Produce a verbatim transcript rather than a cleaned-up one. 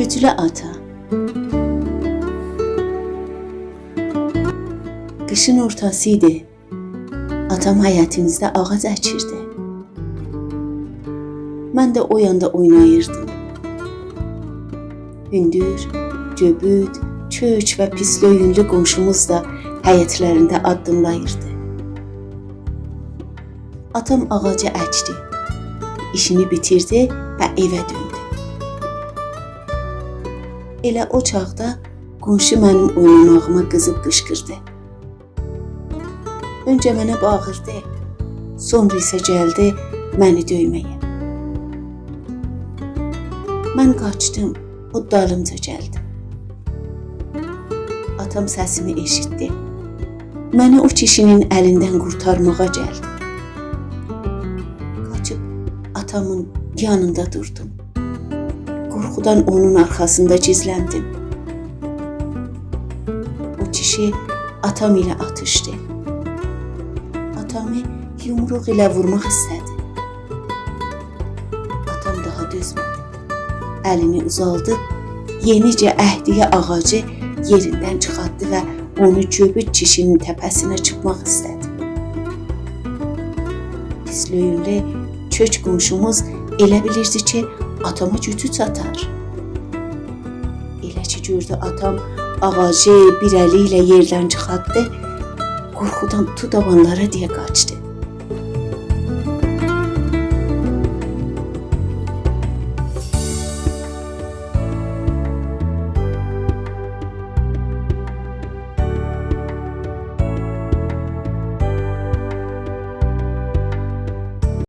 گوجلو آتا. قیشین اورتاسی ایدی. آتام حیطیمیزده آغاج اکیردی. من ده او یاندا اویناییردیم. هوندور، گؤبود، کؤک و پیس لؤیونلو قونشوموز دا حیطلرینده آددیملاییردی. آتام آغاجی اکدی، ایشینی بیتیردی و ائوه دؤندو. ائله او چاغدا قونشو منیم اویناماغیما قیزیب قیشقیردی. اؤنجه منه باغیردی، سونرا ایسه گلدی منی دؤیمه‌یه. من قاچدیم، او دالیمجا گلدی. آتام سسیمی ائشیتدی. منی او کیشی‌نین الیندن قورتارماغا گلدی. قاچیب آتامین یانیندا دوردوم. قورخودان اونون آرخاسیندا گیزلندیم. او کیشی آتام ایله آتیشدی. آتامی یومروق ایله وورماق ایسته‌دی. آتام داها دؤزمه‌دی. الینی اوزالدیب، یئنیجه اکدیگی آغاجی یئریندن چیخارتدی و اونو گؤبود کیشی‌نین تپه‌سینه چیرپماق ایسته‌دی. پیس لؤیونلو کؤک قونشوموز ائله بیلیردی کی، آتاما گوجو چاتار. ائله کی گؤردو آتام آغاجی بیر الی ایله یئردن چیخارتدی، قورخودان تو داوانلارا دئیه قاچدی.